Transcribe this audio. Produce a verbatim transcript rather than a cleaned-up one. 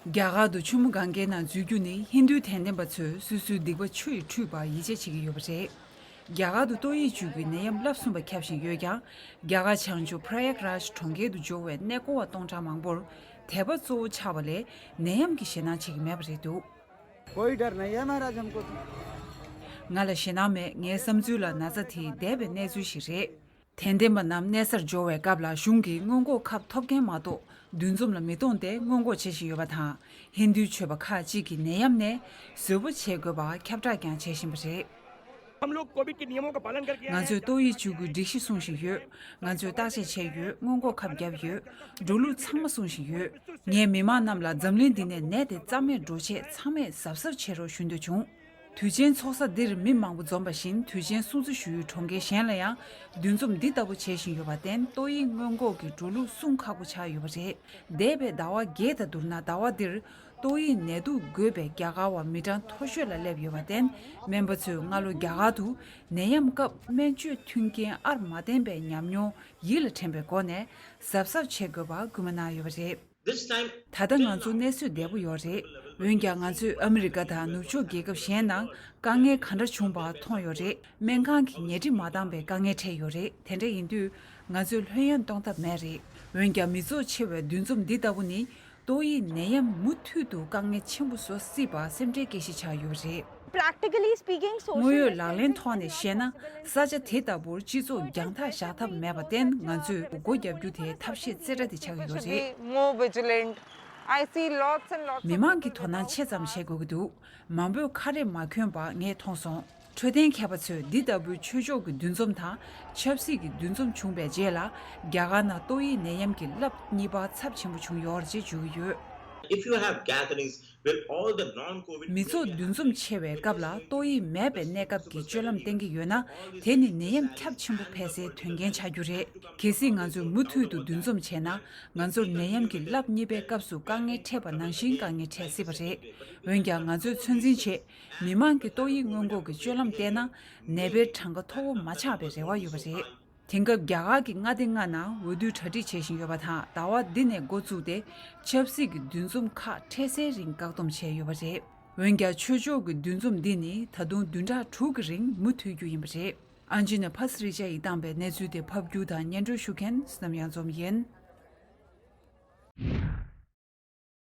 རྒྱ་གར་དུ་ཆུ་མོ་གངྒཱའི་ནང་འཛུལ་རྒྱུ་ནི་ཧིན་རྡུའི་དད་ལྡན་པ་ཚོས་སོ་སོའི་སྡིག་པ་ཆུ་ཡིས་འཁྲུད་པར་ཡིད་ཆེས་བྱེད་ཀྱི་ཡོད་པ་རེད། རྒྱ་གར་དུ་ཏོག་དབྱིབས་བཅུ་དགུའི་ནད་ཡམས་བསླབ་གསུམ་པ་ཁྱབ་བཞིན་ཡོད་ཀྱང་། རྒྱ་གར་བྱང་ཕྱོགས་Prayagraj་གྲོང་ཁྱེར་དུ་འབྱོར་བའི་གནས་སྐོར་བ་སྟོང་ཕྲག་མང་པོར་དད་པ་གཙོ་བོ་ཆགས་པ་ལས་ནད་ཡམས་ཀྱི་ཞེད་སྣང་བྱེད་ཀྱི་མེད་པ་རེད་འདུག། कोई डर नहीं है महाराज हमको तो। ང་ལ་ཞེད་སྣང་མེད། ངའི་བསམ་ཚུལ་ལ་ན་ཚ་དེ་འདས་པའི་གནས་ཚུལ་ཞིག་རེད། དད་ལྡན་པ་རྣམས་གནས་སར་འབྱོར་བའི་སྐབས་ལ་གཞུང་གིས་སྔོན་འགོག་ཁབ་ཐོབ་མཁན་མ་གཏོགས་འདུ་འཛོམས་ལ་མི་གཏོང་སྟེ་སྔོན་འགོག་བྱེད་བཞིན་ཡོད་པ་དང་། ཧིན་རྡུའི་ཆོས་པ་ཁག་ཅིག་གིས་ནད་ཡམས་ནས་བཟོད་པོ་བྱེད་དགོས་པ་ཁྱབ་བསྒྲགས་ཀྱང་བྱེད་བཞིན་པ་རེད། हम लोग कोविड के नियमों का पालन करके ང་ཚོས་ཏོག་དབྱིབས་བཅུ་དགུའི་སྒྲིག་གཞི་སྲུང་བཞིན་ཡོད། ང་ཚོས་བརྟག་དཔྱད་བྱས་ཡོད། སྔོན་འགོག་ཁབ་བརྒྱབ་ཡོད། འགྲོ་ལུགས་ཚང་མ་སྲུང་བཞིན་ཡོད། ངས་མི་མང་རྣམས་ལ་འཛམ་གླིང་འདི་ནས་ནད་དེ་རྩ་མེད་འགྲོ་ཆེད་ཚང་མས་གཟབ་གཟབ་བྱེད་རོགས་ཞུ་འདོད་བྱུང་། དུས་ཆེན་ཚོགས་ས་འདིར་མི་མང་པོ་འཛོམས་པ་བཞིན་དུས་ཆེན་སྲུང་བརྩི་ཞུ་ཡུལ་གྲོང་ཁྱེར་གཞན་ལ་ཡང་འདུ་འཛོམས་འདི་ལྟ་བུ་བྱེད་བཞིན་ཡོད་པར་བརྟེན་ཏོག་དབྱིབས་སྔོན་འགོག་གི་འགྲོ་ལུགས་སྲུང་ཁག་པོ་ཆགས་ཡོད་པ་རེད། འདས་པའི་ཟླ་བ་བརྒྱད་དང་བསྡུར་ན་ཟླ་བ་འདིར་ཏོག་དབྱིབས་ནད་དུག་འགོས་པའི་རྒྱ་གར་བ་མི་གྲངས་མཐོ་ཤོས་ལ་སླེབས་ཡོད་པར་བརྟེན། སྨན་པ་ཚོས་སྔ་ལོ་རྒྱ་གར་དུ་ནད་ཡམས་སྐབས་སྨན་བཅོས་མཐུན་རྐྱེན་ཨར་མ་བརྟེན་པའི་ཉམས་མྱོང་ཡིད་ལ་དྲན་པའི་སྒོ་ནས་གཟབ་གཟབ་བྱེད་དགོས་པར་སྐུལ་མ་གནང་ཡོད་པ་རེད། This time, ད་ལྟ་ང་ཚོ་གནས་ཚུལ་བདེ་པོ་ཡོད་རེད། འོན་ཀྱང་ང་ཚོས་ཨ་མི་རི་ཀ་དང་ནུབ་ཕྱོགས་རྒྱལ་ཁབ་གཞན་ནང་དཀའ་ངལ་ག་འདྲ་བྱུང་བ་མཐོང་ཡོད་རེད། སྨན་ཁང་གི་ཉལ་ཁྲི་མ་འདང་པའི་དཀའ་ངལ་འཕྲད་ཡོད་རེད། དེ་འདྲ་ཡིན་དུས་ང་ཚོས་ལྷོད་གཡེང་གཏོང་ཐབས་མེད་རེད། འོན་ཀྱང་མི་ཚོགས་ཆེ་བའི་འདུ་འཛོམས་འདི་ལྟ་བུ་ནི་ཏོག་དབྱིབས་ནད་ཡམས་མུ་མཐུད་དུ་དཀའ་ངལ་ཆེན་པོ་བཟོ་སྲིད་པ་སེམས་ཁྲལ་སྐྱེ་གཞི་ཆགས་ཡོད་པ་རེད། Practically speaking, social དངོས་ཡོད་ལག་ལེན་ཐོག་ནས་བཤད་ན། ས་ཆ་དེ་ལྟ་བུར་སྤྱི་ཚོགས་རྒྱང་ཐག་བཞག་ཐབས་མེད་པར་བརྟེན། ང་ཚོས་སྒོ་བརྒྱབ་རྒྱུ་དེ་ཐབས་ཤེས་རྩེ་གྲ་དེ་ཆགས་ཀྱི་ཡོད་རེད། More vigilant. I see lots and lots of མི་མང་གིས་དོ་སྣང་ཆེ་ཙམ་བྱེད་དགོས་ཀྱི་འདུག། མང་པོས་ཁ་རས་མ་གྱོན་པ་ངས་མཐོང་སོང་། འཕྲོད་བསྟེན་མཁས་པ་ཚོས་འདི་ལྟ་བུའི་ཆོས་ཕྱོགས་ཀྱི་འདུ་འཛོམས་དང་ཆབ་སྲིད་ཀྱི་འདུ་འཛོམས་བྱུང་བའི་རྗེས་ ལ། རྒྱ་གར་ནང་ཏོག་དབྱིབས་ནད་ཡམས་ཀྱི་རླབས་གཉིས་པ་ཚབས་ཆེན་པོ་བྱུང་ཡོད་རེད་ཅེས་བརྗོད་ཀྱི་ཡོད། If you have gatherings, will all the non-COVID མི་ཚོགས་འདུ་འཛོམས་ཆེ་བའི་སྐབས་ལ་ཏོག་དབྱིབས་མེད་པའི་གནས་སྐབས་ཀྱི་སྤྱོད་ལམ་བསྟེན་གྱི་ཡོད་ན། དེ་ནི་ནད་ཡམས་ཁྱབ་ཆེན་པོ་འཕེལ་སའི་དོན་རྐྱེན་ཆགས་རྒྱུ་རེད། གལ་སྲིད་ང་ཚོས་མུ་མཐུད་དུ་འདུ་འཛོམས་བྱས་ན། ང་ཚོར་ནད་ཡམས་ཀྱི་རླབས་གཉིས་པའི་སྐབས་སུ་དཀའ་ངལ་འཕྲད་པ་ནང་བཞིན་དཀའ་ངལ་འཕྲད་སྲིད་པ་རེད། འོན་ཀྱང་ང་ཚོས་ཚོད་འཛིན་བྱེད། མི་མང་གིས་ཏོག་དབྱིབས་སྔོན་འགོག་གི་སྤྱོད་ལམ་བསྟེན་ན། ནད་པའི་གྲངས་ཀ་མཐོ་བོ་མ་ཆགས་པའི་རེ་བ་ཡོད་པ་རེད། དེང་སྐབས་རྒྱ་གར་གྱི་མངའ་སྡེ་ལྔ་ནང་འོས་བསྡུ་གྲ་སྒྲིག་བྱེད་བཞིན་ཡོད་པ་དང་། ཟླ་བ་འདི་ནས་འགོ་བཙུགས་ཏེ་ཆབ་སྲིད་ཀྱི་འདུ་འཛོམས་ཁག་འཕྲལ་སེལ་རིང་བཀག་སྡོམ་བྱས་ཡོད་པ་རེད། འོན་ཀྱང་ཆོས་ཕྱོགས་ཀྱི་འདུ་འཛོམས་འདི་ནི་ད་དུང་བདུན་ཕྲག་དྲུག་གི་རིང་མུ་མཐུད་རྒྱུ་ཡིན་པ་རེད། ཨན་ཇི་ནས་ཕ་སི་རི་ཅ་ཡིས་བཏང་པའི་གནས་ཚུལ་དེ་ཕབ་སྒྱུར་དང་སྙན་སྒྲོན་ཞུ་མཁན་བསོད་ནམས་གཡང་འཛོམས་ཡིན།